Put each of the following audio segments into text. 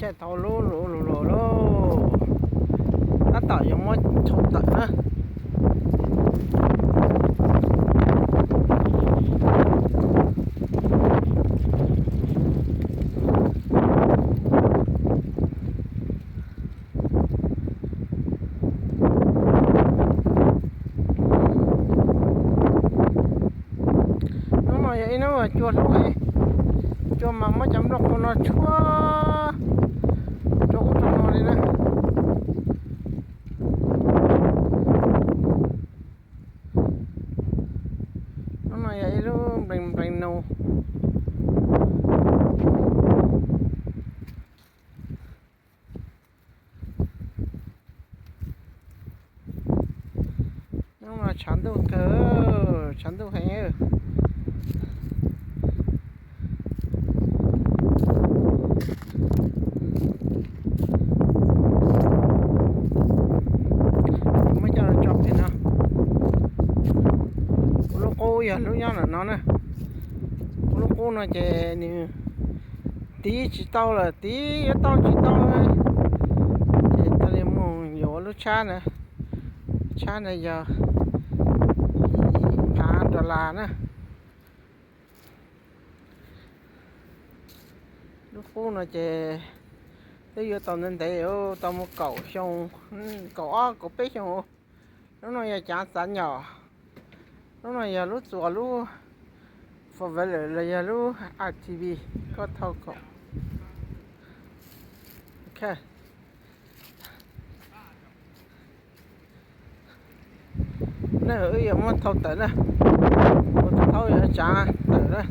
Caij tau lub lus lus lus lauj, tab tom yuav muab thau tawm na. Hnub no yog ib hnub cua hlub heev, cua mas muab cov nplooj qub no tshuab rau ub rau no li na. Hnub no yog ib lub nplees nplees nus. Hnub no tshav ntuj kawg, tshav ntuj heev. Muab coj los tso pem no. Kuv lub qub yog lub nyob ntawm no na. Kuv lub qub no ces nws tiv tsis tau lawm, tiv yuav tau tsis tau, ces tau li mus yuav lub tshab na. Tshab na yog phav dollar na. Lub qub no ces twb yuav tau ntev ntev, tau mus kaum xyoo, kaum ob kaum peb xyoo. Lub no yog cav txav nyom. Lub no yog lub txuas lub four wheeler los yog lub A T V, koj thau kaum. Lawm wb yuav muab thau tawm na, ua tus thaub yuav tsav tawm na.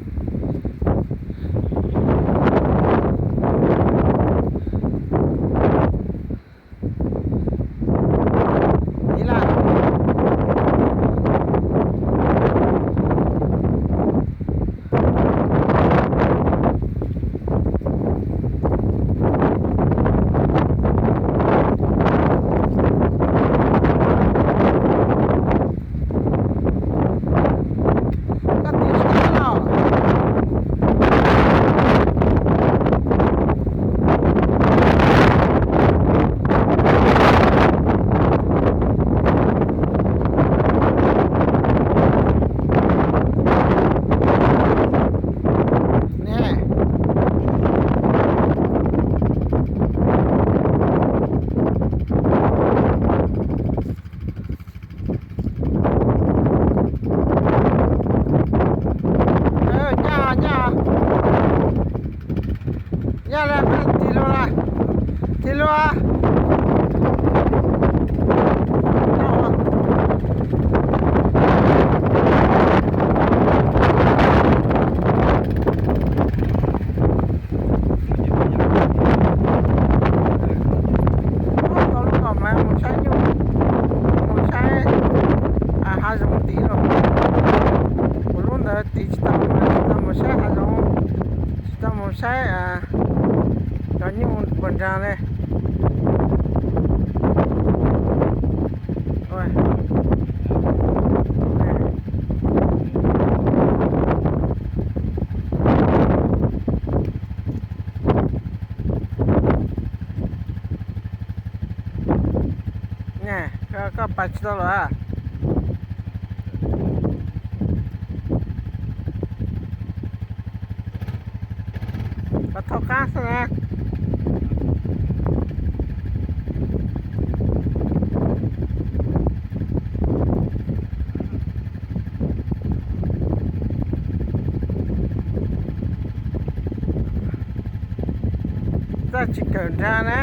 Ib laj. Koj tiv tsis tau los. Nyaj, nyaj, nyaj, tig lug, tig lug. Tau lub no mas mus saib nyuj, mus saib hav zoov tiv lawm. Kuv lub ntawd tiv tsis tau, tsis tau mus saib hav zoov, tsis tau mus saib cov nyuj puas nraag li. Koj pais tsis tau los? Koj thauj qab xwb na. Txaj tsis kawm nrag na.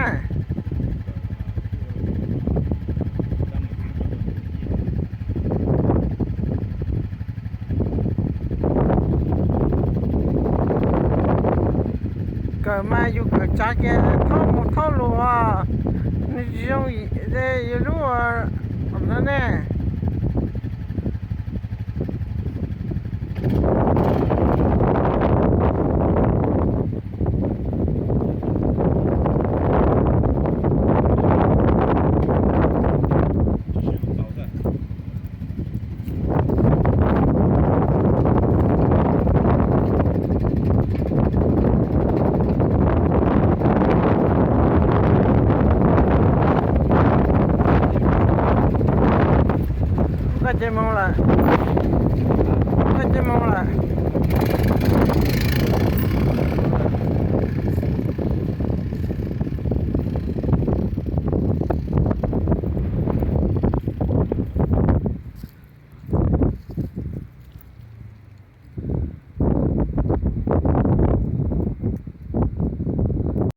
Kawm mas yus kawm tsav kiag thauj mus thauj los, nws tsis zoo yus lub no ne. Caij moo lawm, caij moo lawm.